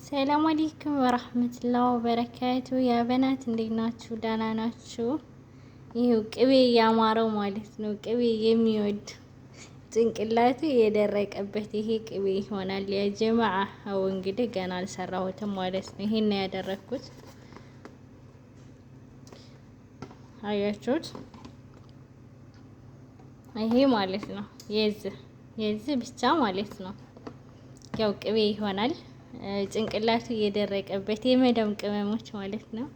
ሰላም አለይኩም ወራህመቱላሂ ወበረካቱ። ያ በናት እንዴት ናችሁ? ደህና ናችሁ? ይኸው ቅቤ ያማረው ማለት ነው። ቅቤ የሚወድ ጭንቅላቱ የደረቀበት ይሄ ቅቤ ይሆናል። ያ ጀማዓ አው እንግዲህ ገና አልሰራሁትም ማለት ነው። ይሄን ነው ያደረኩት። አያችሁት? ይሄ ማለት ነው የዚህ ብቻ ማለት ነው። ያው ቅቤ ይሆናል። ጭንቅላቱ የደረቀበት የመዳም ቅመሞች ማለት ነው።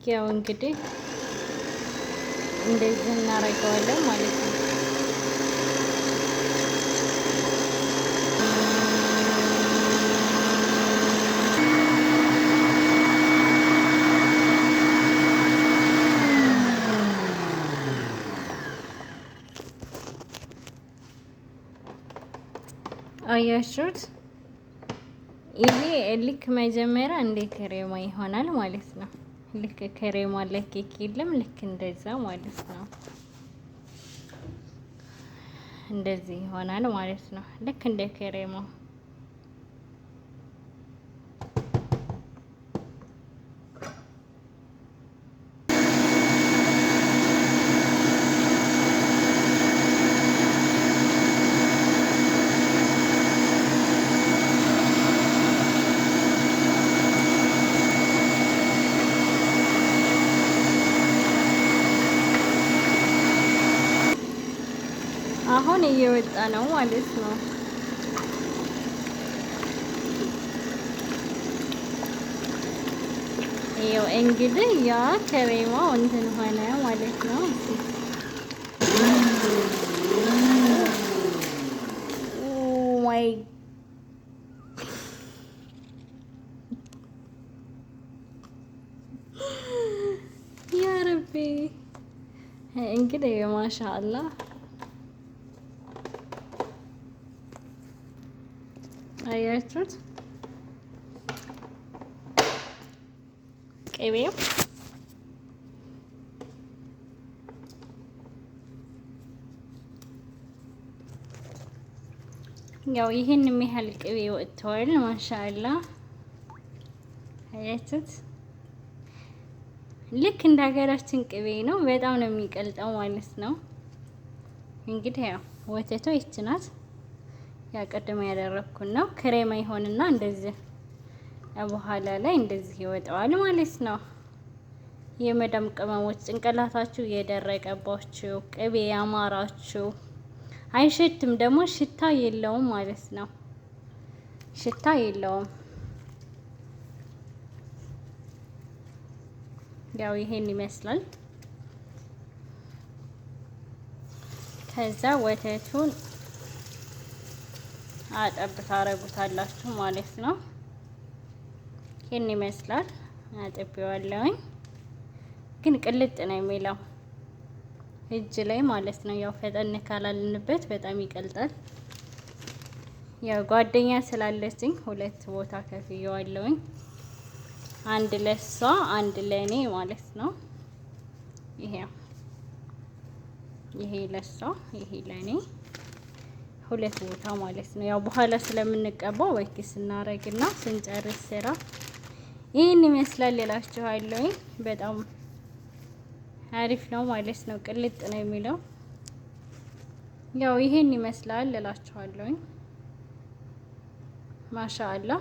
ያው እንግዲህ እንደዚህ እናደርገዋለን ማለት ነው። አያችሁት? ይሄ ልክ መጀመሪያ እንደ ክሬማ ይሆናል ማለት ነው። ልክ ክሬማ ለኬክ የለም፣ ልክ እንደዛ ማለት ነው። እንደዚህ ይሆናል ማለት ነው። ልክ እንደ ክሬማው አሁን እየወጣ ነው ማለት ነው። ይኸው እንግዲህ ያ ከሬማው እንትን ሆነ ማለት ነው። ማይ ያ ረቢ እንግዲህ ማሻአላህ አያችሁት? ቅቤው ያው ይህን የሚያህል ቅቤ ወጥተዋል። ማሻአላ አያችሁት? ልክ እንደ ሀገራችን ቅቤ ነው። በጣም ነው የሚቀልጠው ማለት ነው። እንግዲህ ያው ወተቷ ይች ናት። ያቀደመ ያደረኩት ነው። ክሬማ ይሆንና እንደዚህ በኋላ ላይ እንደዚህ ይወጣዋል ማለት ነው። የመዳም ቅመሞች ጭንቅላታችሁ የደረቀባችሁ ቅቤ ያማራችሁ አይሸትም፣ ደግሞ ሽታ የለውም ማለት ነው። ሽታ የለውም። ያው ይሄን ይመስላል። ከዛ ወተቱን አጠብ ታረጉታላችሁ ማለት ነው። ይሄን ይመስላል። አጥቤዋለሁኝ ግን ቅልጥ ነው የሚለው እጅ ላይ ማለት ነው። ያው ፈጠን ካላልንበት በጣም ይቀልጣል። ያው ጓደኛ ስላለችኝ ሁለት ቦታ ከፍየዋለሁኝ። አንድ ለሷ አንድ ለኔ ማለት ነው። ይሄ ይሄ ለሷ ይሄ ለኔ ሁለት ቦታ ማለት ነው። ያው በኋላ ስለምንቀባው ወኪ ስናረግና ስንጨርስ ስራ ይህን ይመስላል እላችኋለሁ። በጣም አሪፍ ነው ማለት ነው። ቅልጥ ነው የሚለው ያው ይሄን ይመስላል እላችኋለሁ። ማሻአላ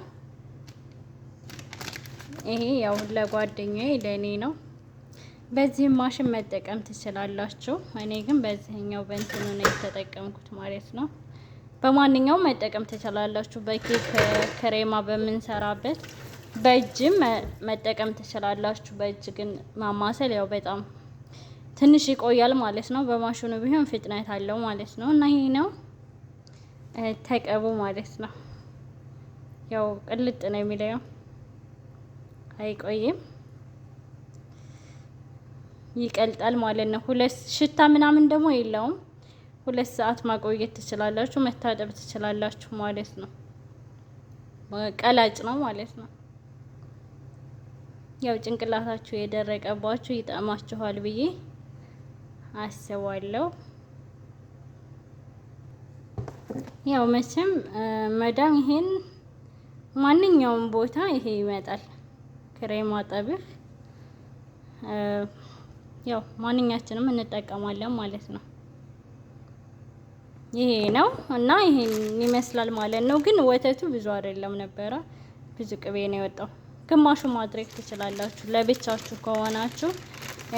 ይሄ ያው ለጓደኛዬ ለኔ ነው። በዚህም ማሽን መጠቀም ትችላላችሁ። እኔ ግን በዚህኛው በእንትኑ ነው የተጠቀምኩት ማለት ነው። በማንኛውም መጠቀም ትችላላችሁ። በኬክ ክሬማ በምንሰራበት በእጅም መጠቀም ትችላላችሁ። በእጅ ግን ማማሰል ያው በጣም ትንሽ ይቆያል ማለት ነው። በማሽኑ ቢሆን ፍጥነት አለው ማለት ነው። እና ይሄ ነው ተቀቡ ማለት ነው። ያው ቅልጥ ነው የሚለው አይቆይም፣ ይቀልጣል ማለት ነው። ሁለት ሽታ ምናምን ደግሞ የለውም። 2 ሰዓት ማቆየት ትችላላችሁ፣ መታጠብ ትችላላችሁ ማለት ነው። ቀላጭ ነው ማለት ነው። ያው ጭንቅላታችሁ የደረቀባችሁ ይጠማችኋል ብዬ አስባለሁ። ያው መቼም መዳም ይሄን ማንኛውም ቦታ ይሄ ይመጣል። ክሬም አጠብህ ያው ማንኛችንም እንጠቀማለን ማለት ነው። ይሄ ነው እና ይሄን ይመስላል ማለት ነው። ግን ወተቱ ብዙ አይደለም ነበረ፣ ብዙ ቅቤ ነው የወጣው። ግማሹ ማድረግ ትችላላችሁ ለብቻችሁ ከሆናችሁ።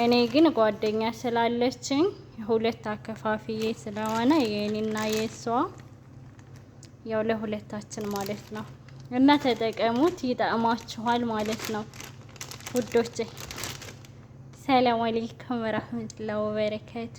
እኔ ግን ጓደኛ ስላለችኝ ሁለት አከፋፍዬ ስለሆነ የኔና የእሷ ያው ለሁለታችን ማለት ነው። እና ተጠቀሙት፣ ይጠቅማችኋል ማለት ነው ውዶቼ። ሰላም አለይኩም ወራህመቱላሂ ወበረካቱ።